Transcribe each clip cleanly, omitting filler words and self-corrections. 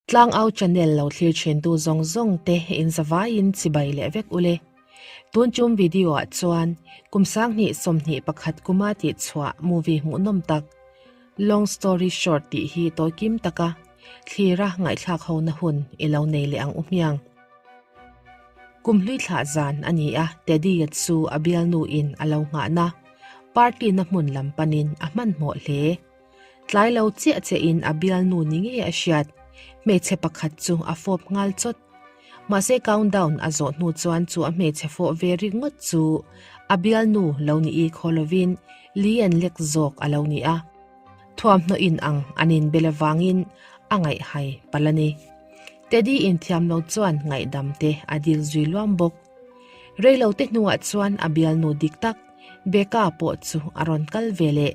Tlangau channel lo thlir thintu zawng zawng te in zavaiin chibai leh vek ule. Tun chum video ah chuan kum 2021 kuma tih chhuah movie hmuhnawm tak Long Story Short tih hi tawi kim taka thlira ngaihthlak ho na hun i lo nei leh ang u hmiang. Kum hlui thlah zan a ni a, Teddy-a chu a bialnu in a lo nghahna party na hmun lam panin a hmanhmawh hle. Tlai lo chiah chiahin a bialnu ni ngei a hriat, hmeichhe pakhat chu a fawp nghal chawt. Mahse countdown a zawh hnu chuan chu a hmeichhe fawh ve ringawt chu a bialnu lo ni i khaw lovin Lian lek zawk a lo ni a. Thuamhnaw in ang an inbel avangin a ngaihhai palh a ni. Teddy inthiam lo chuan ngaihdam te a dil zui luam bawk. Reilote hnuah chuan a bialnu dik tak Becca pawh chu a rawn kal ve leh.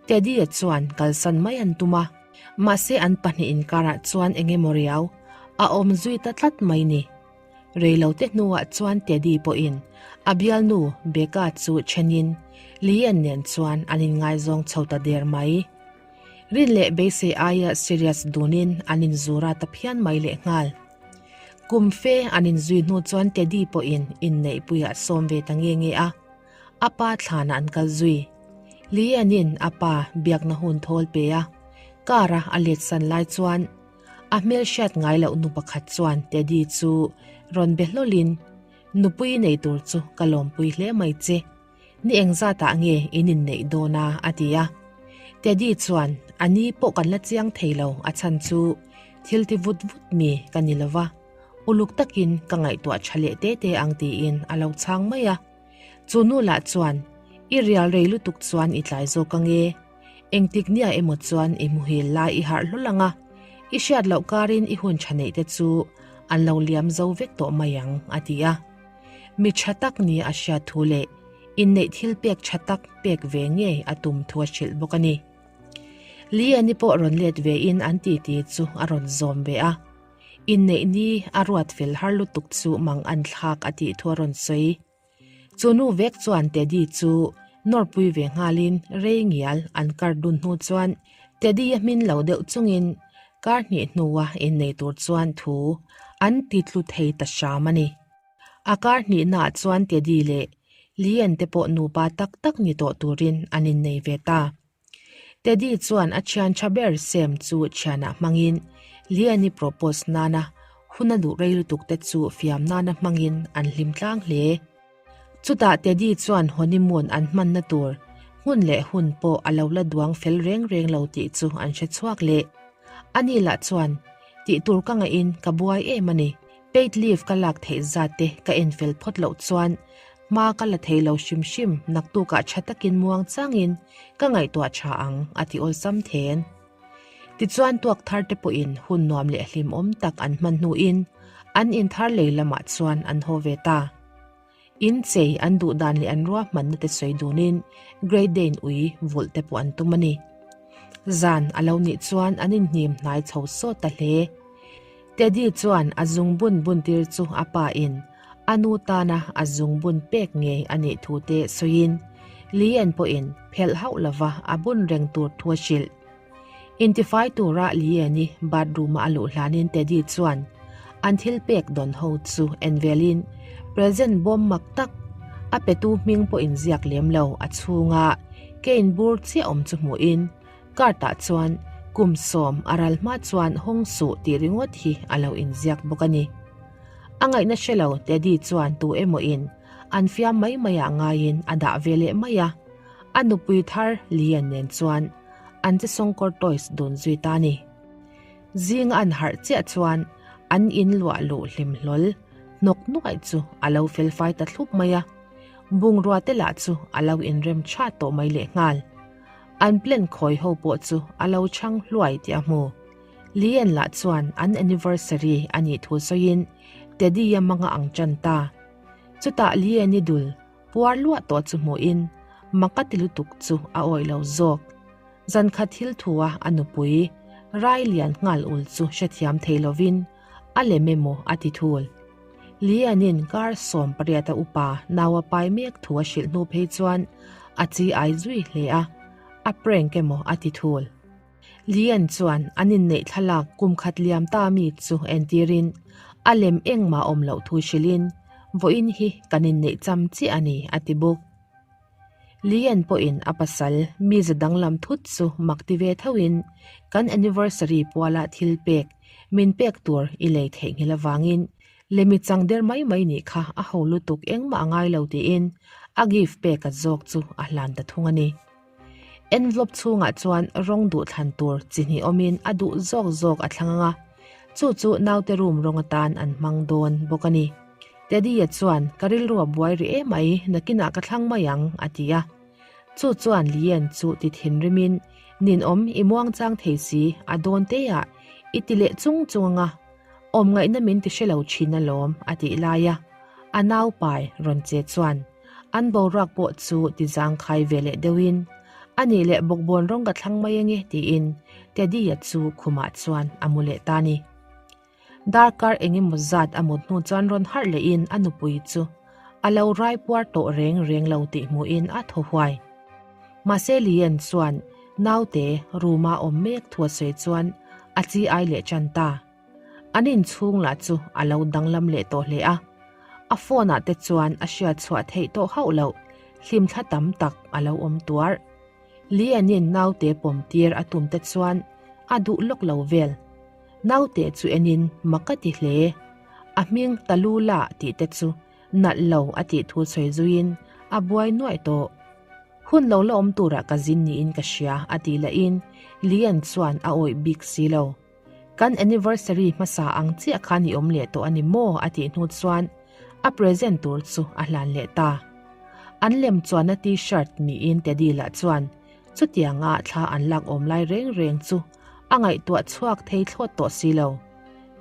Teddy-a chuan kalsan mai an tum a, mahse an pahnih inkarah chuan eng emaw riau a awm zui ta tlat mai ni. Reilote hnuah chuan Teddy pawhin a bialnu Becca chu thenin Leanne nen chuan an inngaizawng chho ta der mai. Rin leh beisei aia serious dunin an inzura ta phian mai lehnghal. Kum fe an inzui hnu chuan Teddy pawhin inneihpuiah sawm ve ta nge nge a. A pa thlanah an kal zui. Lianin a pa biakna hun thawl pe a, car a a let san lai chuan a hmel hriat ngai loh nu pakhat chuan Teddy chu rawn be hlawlin, Nupui nei tur chu ka lawmpui hle mai che. Ni engzatah nge in inneih dawn a? a ti a. Teddy chuan, A ni pawh kan la chiang thei lo, a chhan chu thil ti vut vut mi ka ni lo va, uluk takin ka ngaihtuah tha leh te te ang tiin a lo chhang mai a. Chu nu lah chuan, I rial rei lutuk chuan i tlai zawk ang e. Engtik nia emaw chuan i muhil lai i harh hlawl ang a, i hriat loh karin i hun tha neih te chu an lo liam zo vek tawh mai ang, a ti a. Mi tha tak nia a hriat thu leh inneih thil pek tha tak pek ve ngei a tum thu a hrilh bawk a ni. Liani pawh rawn let vein an titi chu a rawn zawm ve a. Inneih ni a ruat fel har lutuk chu mang an thlak a tih thu a rawn sawi. Chu nu vek chuan Teddy chu nawrpui ve nghalin rei ngial an kar dun hnu chuan Teddy a hmin lo deuh chungin kar hnih hnua innei tur chuan thu an ti tlu thei ta hram a ni. A kar hnihnaah chuan Teddy leh Lian te pawh nupa tak tak ni tawh turin an innei ve ta. Teddy chuan a thian tha ber Sam chu thianah hmangin Liani propose nana hun a duh rei lutuk te chu fiam nana hmangin an hlim tlang hle. Chutah Teddy chuan honeymoon an hmanna tur hmun leh hun pawh a lo la duang fel reng reng lo tih chu an hre chhuak leh. Ani lah chuan, Tih tur ka ngaihin ka buai em a ni. Paid leave ka lak theih zat te ka en fel phawt loh chuan hma ka la thei lo hrim hrim naktukah tha takin muang changin ka ngaihtuah tha ang a ti awlsam then. Tichuan tuak thar te pawhin hun nuam leh hlimawm tak an hman hnuin an inthar lei lamah chuan an haw ve ta. In chei an duh dan leh an ruahmanna te sawi dunin Great Dane ui vulh te pawh an tum a ni. Zan a lo nih chuan an inhnim hnai chho sawt ta hle. Teddy chuan a zungbun buntir chu a pa in a nu tana a zungbun pek ngei a nih thu te sawiin Lian pawhin phelh hauh lova a bun reng tur thu a hrilh. Intifai tura Lian-i bathroom-a a luh hlanin Teddy chuan an thil pek dawn ho chu en velin present bawm mak tak a petu hming pawh inziak lem lo a chhunga cane bur chiah awm chu hmuhin Card-ah chuan kum sawm a ral hma chuan hawng suh tih ringawt hi a lo inziak bawk a ni. A ngaihna hre lo Teddy chuan tu emaw in an fiam mai mai ah ngaiin a dah ve leh mai a, a nupui thar Lian nen chuan an che sawngkawr toys dun zui ta a ni. Zinga an harh chiah chuan an in luah luh hlim hlawl hnawk nuaih chu a lo fel fai ta thlup mai a, bungrua te lah chu a lo inrem tha tawh mai lehnghal. An plan khawi ho pawh chu a lo chhang hluai tih a hmu. Lian lah chuan an anniversary a nih thu sawiin Teddy-a manga ang tan ta. Chutah Lian-i dul puar luah tawh chu hmuhin mak a ti lutuk chu a awih lo zawk. Zankhat thil thua a nupui Rai lian nghal ul chu hrethiam thei lovin a lem emaw a ti thul. Lianin kar 18 a upa nau a pai mek thu a hrilh hnu phei chuan a chi ai zui hle a, a prank emaw a ti thul. Lian chuan an inneih thlalak kum khat liam ta mi chu entirin a lem engmah awm loh thu hrilhin vawiin hi kan inneih cham chiah a ni a ti bawk. Lian pawhin a pasal mize danglam thut chu mak ti ve thoin kan anniversary puala thil pek min pek tur i lei theihnghilh avangin Lemi chang der mai mai nih kha a ho lutuk engmah a ngai lo tiin a gift pek a zawk chu a hlan ta thung a ni. Envelope chhungah chuan rawng duh thlan tur chi hnih awmin a duh zawk zawk a thlang ang a, chu chu naute room rawng atan an hmang dawn bawk a ni. Teddy-a chuan ka rilru a buai rih emai nakinah ka thlang mai ang a ti a. Chu chuan Lian chu ti thinrimin ninawm i muangchang thei si a dawn teah i ti leh chung chung ang a, Awm ngaihna min ti hre lo thin alawm a tih lai a, a nau pai rawn che chuan an boruak pawh chu ti zangkhai ve leh deuhin a nih leh bawkbawn rawng ka thlang mai ange tiin Teddy-a chu khumah chuan a mu leh ta ni. Darkar eng emaw zat a mut hnu chuan rawn harh lehin a nupui chu a lo rai puar tawh reng reng lo tih hmuhin a thaw huai. Mahse Lian chuan naute room-a awm mek thu a sawi chuan a chi ai leh tan ta. An inchhung lah chu a lo danglam leh tawh hle a. A phone-ah te chuan a hriat chhuah theih tawh hauh loh hlimthla tam tak a lo awm tuar. Lianin naute pawm tir a tum te chuan a duh lawk lo vel. Naute chu enin mak a ti hle. A hming Talula tih te chu Nalh lo a tih thu sawi zuiin a buai nuaih tawh. Hun lo la awm turah ka zin niin ka hria a tih lahin Lian chuan a awih bik si lo. Kan anniversary hmasa ang chiah khan i awm leh tawh a ni maw a tih hnu chuan a present tur chu a hlan leh ta. An lem chuanna t-shirt niin Teddy lah chuan chutianga thla an lak awm lai reng reng chu a ngaihtuah chhuak thei thlawt tawh si lo.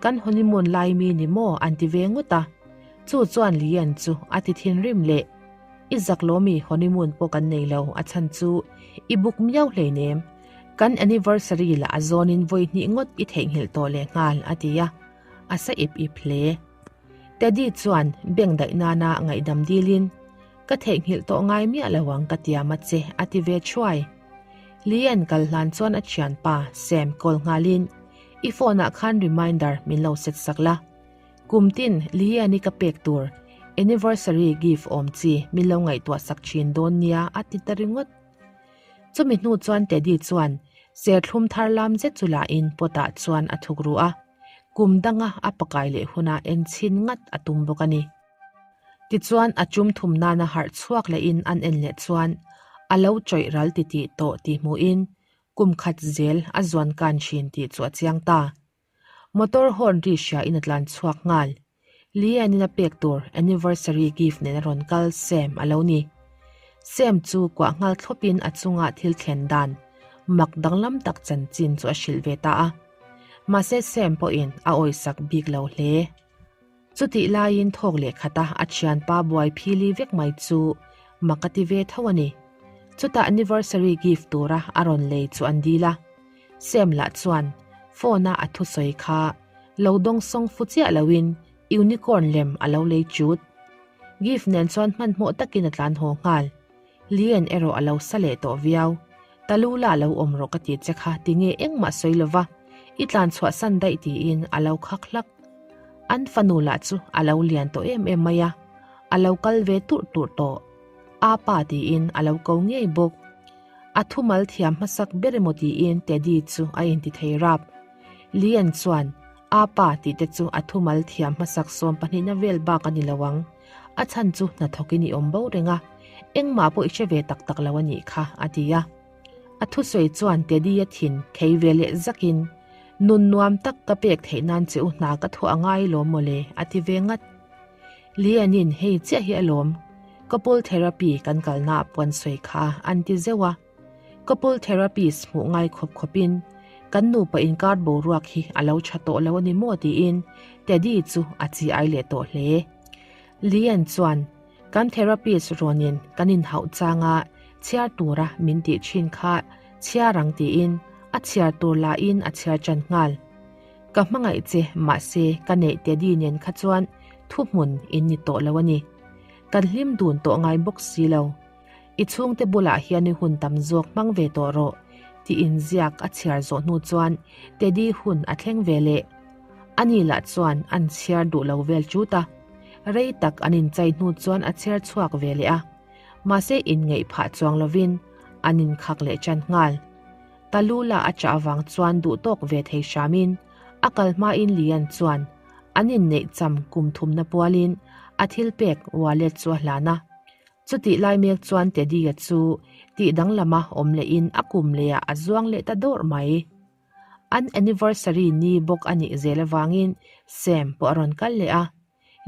Kan honeymoon lai mi ni maw an ti ve ngawt a. Chu chuan Lian chu a ti thinrim leh, I zak lo mi honeymoon pawh kan nei lo a chhan chu i buk miau hleinem. Kan anniversary lah a zawnin vawi hnih ngawt i theihnghilh tawh leh nghal a ti a, a sa ip ip hle. Teddy chuan bank daih nana ngaihdam dilin, Ka theihnghilh tawh ngai miah lo ang ka tiam a che a ti ve thuai. Lian kal hlan chuan a thianpa Sam call nghalin, I phone ah khan reminder min lo set sak la. Kum tin Lian-i ka pek tur anniversary gift awm chi min lo ngaihtuah sak thin dawn nia a ti ta ringawt. Chumi hnu chuan Teddy chuan serthlum thar lam zet chu lahin pot ah chuan a thuk ru a, kum danga a pakai leh hunah enchhin ngat a tum bawk a ni. Tichuan a chum thum nana harh chhuak lehin an en leh chuan a lo chawih ral titih tawh tih hmuhin kum khat zel a zuan kan thin tih chu a chiang ta. Motor horn ri hria in a tlan chhuak nghal. Lian in a pek tur anniversary gift nen a rawn kal Sam a lo ni. Sam chu kuah nghal thlawp in a chunga thil thlen dan mak danglam tak chanchin chu a hrilh ve ta a. Mahse Sam pawhin a awisak bik lo hle. Chutih laiin thawk leh khata a thianpa buai phili vek mai chu mak a ti ve tho a ni. Chutah anniversary gift tura a rawn lei chu an dil a. Sam lah chuan phone a a thusawi kha lo dawngsawng fu chiah loin unicorn lem a lo lei chut. Gift nen chuan hmanhmawh takin a tlan haw nghal. Lian erawh a lo sa leh tawh viau. Talula lo awm rawh ka ti che kha tinge engmah sawi lova i tlan chhuah san daih tiin a lo khak hlak. An fanu lah chu a lo lian tawh em em mai a, a lo kal ve turh turh tawh. Apa tiin a lo ko ngei bawk. A thumal thiam hmasak ber emaw tiin Teddy chu a inti thei rap. Lian chuan Apa tih te chu a thumal thiam hmasak sawmpahnihna vel bak a ni lo ang. A chhan chu hnathawkin i awm bo reng a, engmah pawh i hre ve tak tak lo a nih kha, a ti a. A thusawi chuan Teddy-a thin khei ve leh zakin, Nun nuam tak ka pek theih nan che u hna ka thuah a ngai lawm mawle, a ti ve ngat. Lianin hei chiah hi alawm, couple therapy kan kalna ah puan sawi kha an ti zeuh a. Couple therapist hmuh ngai khawp khawpin kan nupa inkar boruak hi a lo tha tawh lo a ni maw tiin Teddy chu a chi ai leh tawh hle. Lian chuan kan therapist rawnin kan inhauh changa chhiar tura min tih thin kha chhiar ang tiin a chhiar tur lahin a chhiar tan nghal. Ka hmangaih che mahse ka neih Teddy nen kha chuan thuhmun in ni tawh lo a ni. Kan hlim dun tawh ngai bawk si lo. I chhungte bulah hian i hun tam zawk hmang ve tawh rawh. Tih inziak a chhiar zawh hnu chuan Teddy hun a thleng ve leh. Ani lah chuan an chhiar duh lo vel chut a. Rei tak an inchai hnu chuan a chhiar chhuak ve leh a. Mahse inngeih phah chuang lovin an inkhak leh tan nghal. Talula a chah avang chuan duh tawk ve thei hramin a kal hmain Lian chuan an inneih cham kum thumna pualin a thil pek wallet chu a hlan a. Chutih lai mek chuan Teddy-a chu tih danglama awm lehin a kum lehah a zuang leh ta dawrh mai. An anniversary ni bawk a nih zel avangin Sam pawh a rawn kal leh a.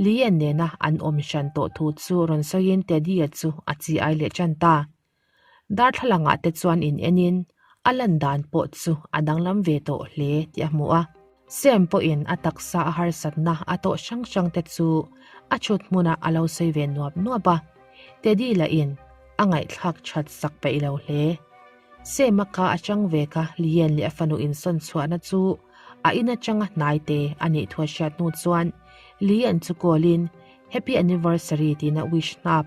Lian nena an awm hran tawh thu chu rawn sawiin Teddy-a chu a chi ai leh tan ta. Darthlalangah te chuan in enin a lan dan pawh chu a danglam ve tawh hle tih a hmu a. Sam pawhin a taksa a harsatna a tawh hrang hrang te chu a chhut hmunah a lo sawi ve nuap nuap a. Teddy lahin a ngaihthlak that sak peih lo hle. Sam a ka atang ve ka Lian leh a fanu insawn chhuahna chu a in atanga hnai te a nih thu a hriat hnu chuan Lian chu call in Happy Anniversary tiin a wish hnap.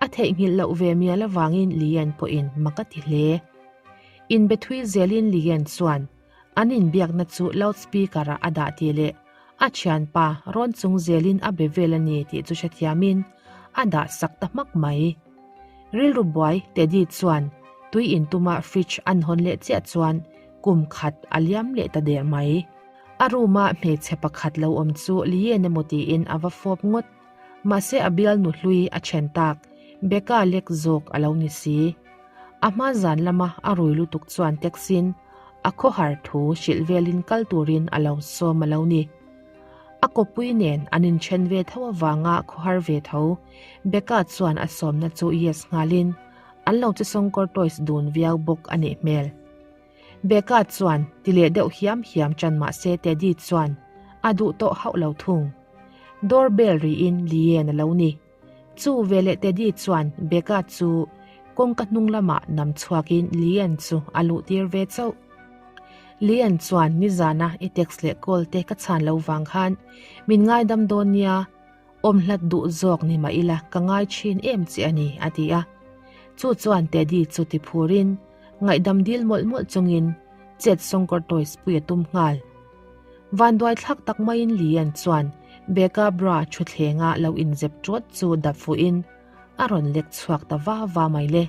A theihnghilh loh ve mial avangin Lian pawhin mak a ti hle. Inbe thui zelin Lian chuan an inbiakna chu loudspeaker-ah a dah tih leh a thianpa rawn chung zelin a be vel a ni tih chu hrethiamin a dah sak ta hmak mai. Rilru buai Teddy chuan tui intuma fridge an hawn leh chiah chuan kum khat a liam leh ta der mai. A room-a hmeichhe pakhat lo awm chu Lian emaw tiin a va fawp ngawt. Mahse a bialnu hlui a then tak, Becca lek zawk a lo ni si. A hma zan lama a rui lutuk chuan taxi-in a khawhar thu hrilh velin kal turin a lo sawm a lo ni. A kawppui nen an inthen ve tho avanga khawhar ve tho, Becca chuan a sawmna chu yes nghalin an lo che sawngkawr toys dun viau bawk a nih hmel. Becca chuan ti leh deuh hiam hiam tan mahse Teddy chuan a duh tawh hauh lo thung. Door bell riin Lian a lo ni. Chu veleh Teddy chuan Becca chu kawngka hnung lamah nam chhuakin Lian chu a luh tir ve chauh. Lian chuan nizana i text leh call te ka chhan lo vang khan min ngaidam dawn nia, awm hlat duh zawk ni mah ila ka ngai thin em che a ni a ti a. Chu chuan Teddy chu ti phurin ngaihdam dil mawlh mawlh chungin chet sawngkawr toys pui a tum nghal. Vanduai thlak tak maiin Lian chuan Becca bra thuthlenga lo inzep ṭawt chu dap fuhin a rawn lek chhuak ta va va mai le.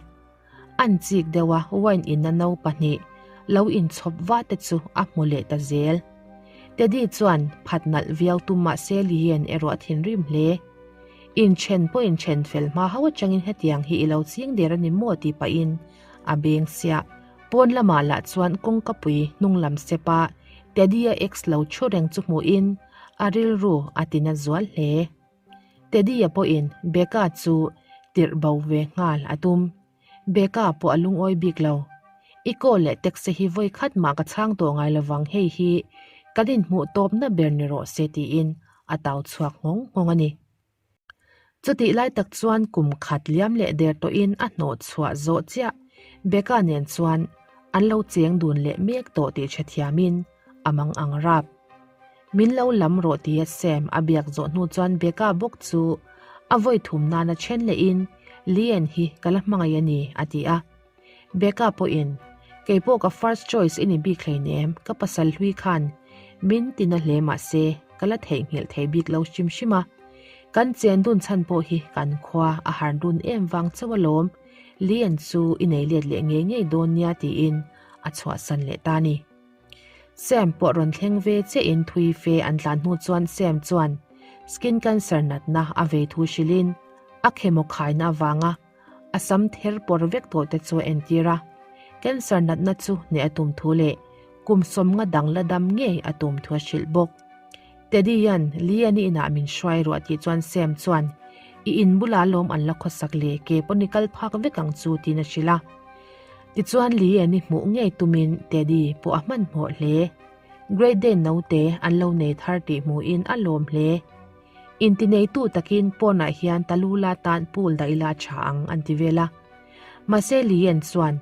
An chik deuh a wine inna no pahnih lo inchhawp va te chu a hmu leh ta zel. Teddy chuan phat nalh viau tum mahse Lian erawh a thinrim hle. Inṭhen pawh inṭhen fel hma ho atangin hetiang hi i lo ching der a ni maw tih pahin a beng siah. Pawn lamah lah chuan kawngkapui hnung lam sepa Teddy-a ex lo thu reng chu hmuhin a rilru a ti na zual hle. Teddy-a pawhin Becca chu tirh bo ve nghal a tum. Becca pawh a lungawi bik lo. I call leh text hi vawi khat mah ka chhang tawh ngai lovang hei hi kan inhmuh tawpna ber ni rawh se tiin a tau chhuak nghawng nghawng a ni. Chutih lai tak chuan kum khat liam leh der tawhin a hnawh chhuah zawh chiah Becca nen chuan an lo cheng dun leh mek tawh tih hrethiamin a mang ang rap. Min lo lam rawh tia Sam a biak zawh hnu chuan Becca bawk chu a vawi thum nana then lehin Lian hi ka la hmangaih a ni a ti a. Becca pawhin, Keipawh ka first choice i ni bik hleinem, ka pasal hlui khan min ti na hle mahse ka la theihnghilh thei bik lo hrim hrim a. Kan chen dun chhan pawh hi kan khua a har dun em vang chauh alawm, Lian chu i nei let leh ngei ngei dawn nia tiin a chhuahsan leh ta ni. Sam pawh rawn thleng ve chiahin thui fe an tlan hnu chuan Sam chuan skin cancer natna a vei thu hrilhin a chemo khaina avanga A sam ther pawr vek tawh te chu a entir a, cancer natna chu hneh a tum thu leh kum sawmnga dang la dam ngei a tum thu a hrilh bawk. Teddy hian Liani inah min hruai ruah tih chuan Sam chuan I in bulah lawm an la khawsak le ke pawn i kal phak vek ang chu tiin a hrilh a. Tichuan Liani hmuh ngei tumin Teddy pawh a hmanhmawh hle. Great Dane naute an lo nei thar tih hmuhin a lawm hle. Intineitu takin pawnah hian Talula tan pool dah ila tha ang an ti vel a. Mahse Lian chuan,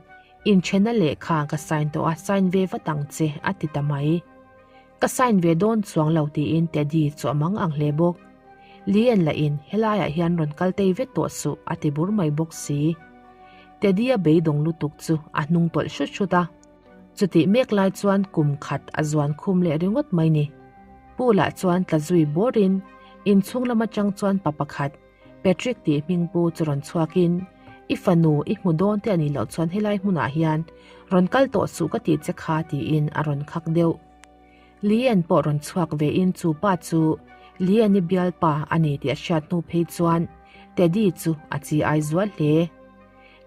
Inthena lehkha ka sign tawh a, sign ve vat ang che a ti ta mai. Ka sign ve dawn chuang lo tiin Teddy chu a mang ang hle bawk. Lian lahin helaiah hian rawn kal tei vet tawh suh a ti bur mai bawk si. Teddy a beidawng lutuk chu a hnung tawlh hrut hrut a. Chutih mek lai chuan kum khat a zuan khum leh ringawt mai ni. Pool ah chuan tla zui bawrin inchhung lam atang chuan pa pakhat Patrick tih hming pu chu rawn chhuakin I fanu i hmu dawn te a nih loh chuan helai hmunah hian rawn kal tawh suh ka tih che kha tiin a rawn khak deuh. Lian pawh rawn chhuak ve in chu pa chu Lian-i bialpa a ni tih a hriat hnu phei chuan Teddy chu a chi ai zual hle.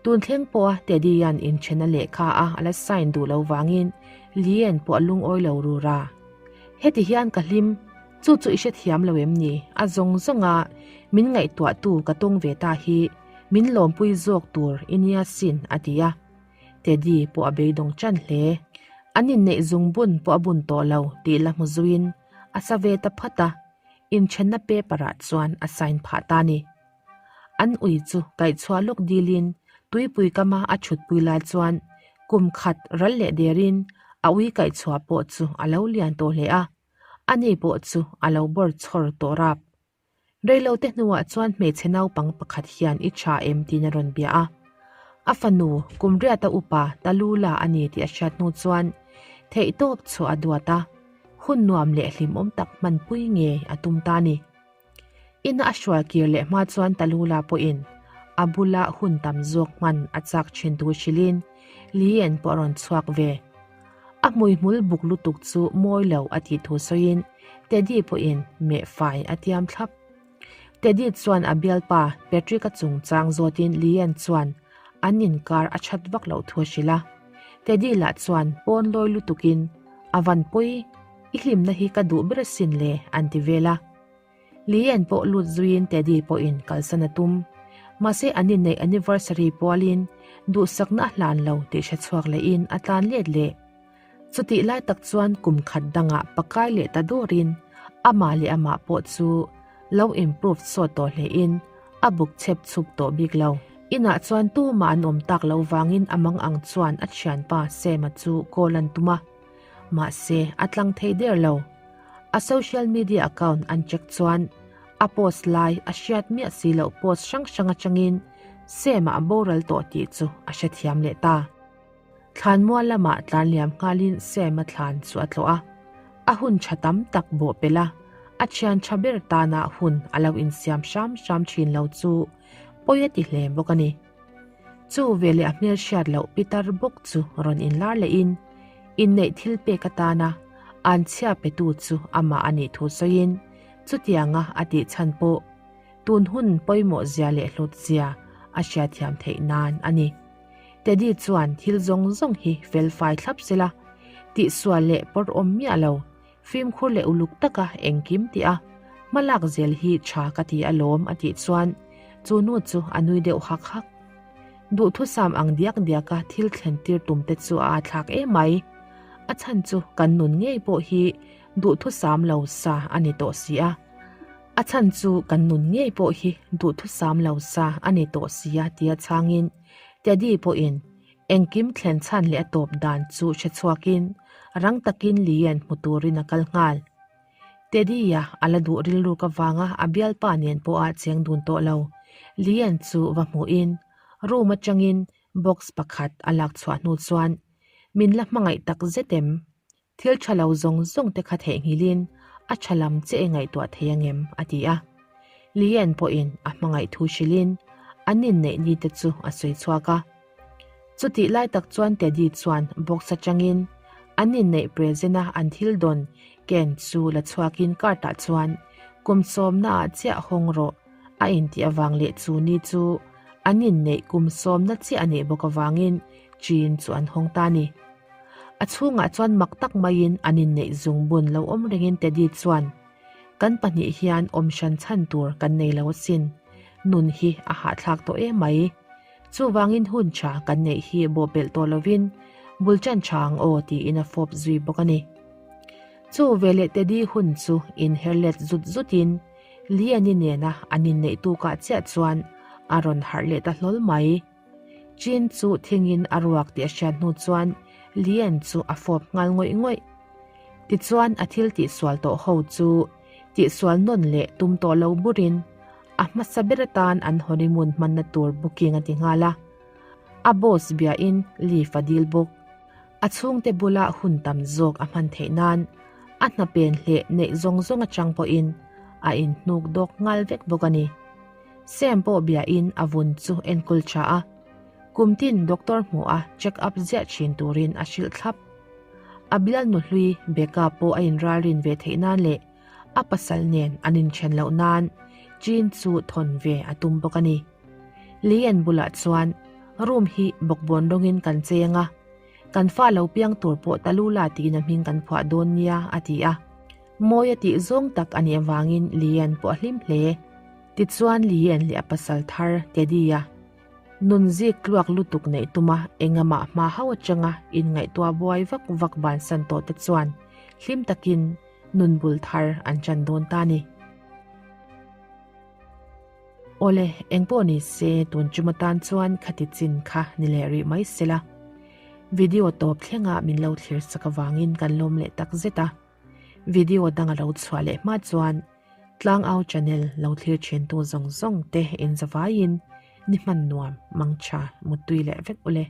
Tun thleng pawha Teddy-a'n inthena lehkha a a la sign duh lo vangin Lian pawh a lungawi lo rur a. Heti hian ka hlim, chu chu i hrethiam lo em ni? A zawng zawnga min ngaihtuahtu ka tawng ve ta hi min lawmpui zawk tur i nia sin a ti a. Teddy pawh a beidawng ṭan hle. An inneih zungbun pawh a bun tawh lo tih la hmu zuiin a sa ve ta phat a, inthenna paper ah chuan a sign phah ta ni. An ui chu kaihchhuah lawk dilin tuipui kama a thutpui lai chuan kum khat ral leh derin a ui kaihchhuah pawh chu a lo lian tawh hle a, ani pawh chu a lo bawr chhawr tawh rap. Reilote hnuah chuan hmeichhe naupang pakhat hian i tha em tiin a rawn bia a. A fanu kum riata upa Talula a ni tih a hriat hnu chuan theihtawp chhuah a duat a, hun nuam leh hlimawm tak hmanpui ngei a tum ta a ni. Ina a hrual kir leh hma chuan Talula pawhin a bula hun tam zawk hman a chak thin tur hrilhin Lian pawh a rawn chhuak ve. A hmuihmul buk lutuk chu mawi lo a tih thu sawiin Teddy pawhin meh fai a tiam thlap. Teddy chuan a bialpa Patrick-a chungchang zawtin Lian chuan an inkar a that vak loh thu a hrilh a. Teddy lah chuan pawn lawi lutukin a van pawi I hlimna hi ka duh ber asin le an ti vel a. Lian pawh lut zuiin Teddy pawhin kalsan a tum. Mahse an inneih anniversary pualin duhsakna a hlan lo tih hre chhuak lehin a tlan let leh. Chutih lai tak chuan kum khat dangah pakai leh ta dawrin amah leh amah pawh chu lo improve sawt tawh hlein a buk chep chhup tawh bik lo. Inah chuan tumah an awm tak lo vangin a mang ang chuan a thianpa Sam-a chu call an tum a. Mahse a tlang thei der lo. A social media account an check chuan a post lai a hriat miah si loh post hrang hrang atangin Sam-a a boral tawh tih chu a hrethiam leh ta. Thlanmual lamah tlan liam nghalin Sam-a thlan chu a tlawh a. A hun tha tam tak bawh pelh a, a thian tha ber tana hun a lo insiam hram hram thin lo chu pawi a ti hle bawk a ni. Chu veleh a hmel hriat loh pitar bawk chu rawn inlar lehin inneih thil pek atana an chhia petu chu amah a nih thu sawiin chutianga a tih chhan pawh tun hun pawimawh zia leh hlut zia a hriatthiam theih nan a ni. Teddy chuan thil zawng zawng hi fel fai thlap sela, tihsual leh pawr awm miah lo, fimkhur leh uluk taka engkim tih a, hmalak zel hi tha ka ti alawm a tih chuan chu nu chu a nui deuh hak hak. Duhthusam ang diak diaka thil thlen tir tum te chu a thlak em mai. A chhan chu kan nun ngei pawh hi duhthusam lo sa a ni tawh si a. A chhan chu kan nun ngei pawh hi duhthusam lo sa a ni tawh si a tia chhangin Teddy pawhin Engkim thlen chhan leh a tawp dan chu hre chhuakin rang takin Lian hmu turin a kal nghal. Teddy-a a la duh rilruk avanga a bialpa nen pawha cheng dun tawh lo. Lian chu va hmuhin room atangin box pakhat a lak chhuah hnu chuan min la hmangaih tak zet em? Thil tha lo zawng zawng te kha theihnghilhin a tha lam che e ngaihtuah thei angem? a ti a. Lian pawhin a hmangaih thu hrilhin an inneih ni te chu a sawi chhuak a. Chutih lai tak chuan Teddy chuan box atangin an inneih present a an thil dawn ken chu la chhuakin card ah chuan kum sawmna ah chiah hawng rawh a intih avang leh chu ni chu an inneih kum sawmna chiah a nih bawk avangin chin chu an hawng ta a ni. A chhungah chuan mak tak maiin an inneih zungbun lo awm rengin Teddy chuan, Kan pahnih hian awm hran chhan tur kan nei lo asin. Nun hi a hahthlak tawh em mai. Chuvangin hun tha kan neih hi bawhpelh tawh lovin bul chan tha ang aw tiin a fawp zui bawk a ni. Chu veleh Teddy hun chu inher let zut zutin Liani nena an inneih tukah chiah chuan a rawn harh leh ta hlawl mai. Chin chu thingin a ruak tih a hriat hnu chuan Lian chu a fawp nghal ngawih ngawih. Tichuan a thil tihsual tawh ho chu tihsual nawn leh tum tawh lo burin a hmasa ber atan an honeymoon hmanna tur booking a ti nghal a. A boss biain leave a dil bawk. A chhungte bula hun tam zawk a hman theih nan a hna pen hleh neih zawng zawng atang pawhin a inhnuk dawk nghal vek bawk a ni. Sam pawh biain a vun chu enkawl tha a, kum tin doctor hmuh a check up ziah thin turin a hrilh thlap. A bial nuhlui Becca pawh a inralrin ve theih nan leh a pasal nen an inthen loh nan Jean chu thawn ve a tum bawk a ni. Leanne bulah chuan room hi bawkbawn rawngin kan cheng a, kan fa lo piang tur pawh Talula tiin a hming kan phuah dawn nia a ti a. Mawi a tih zawng tak a nih avangin Leanne pawh a hlim hle. Tichuan Leanne leh a pasal thar Teddy-a nun zik tluak lutuk neih tuma engamah hma hauh atanga inngaihtuah buai vak vak bansan tawh te chuan hlim takin nun bul thar an chan dawn ta a ni. Awle, engpawh ni se tun chuma tan chuan khati chin kha ni leh rih mai sela. Video tawp thlenga min lo thlir sak avangin kan lawm leh tak zet a. Video dang a lo chhuah leh hma chuan Tlangau channel lo thlir thintu zawng zawng te inzavaiin ni hman nuam mangtha muttui leh vek ule.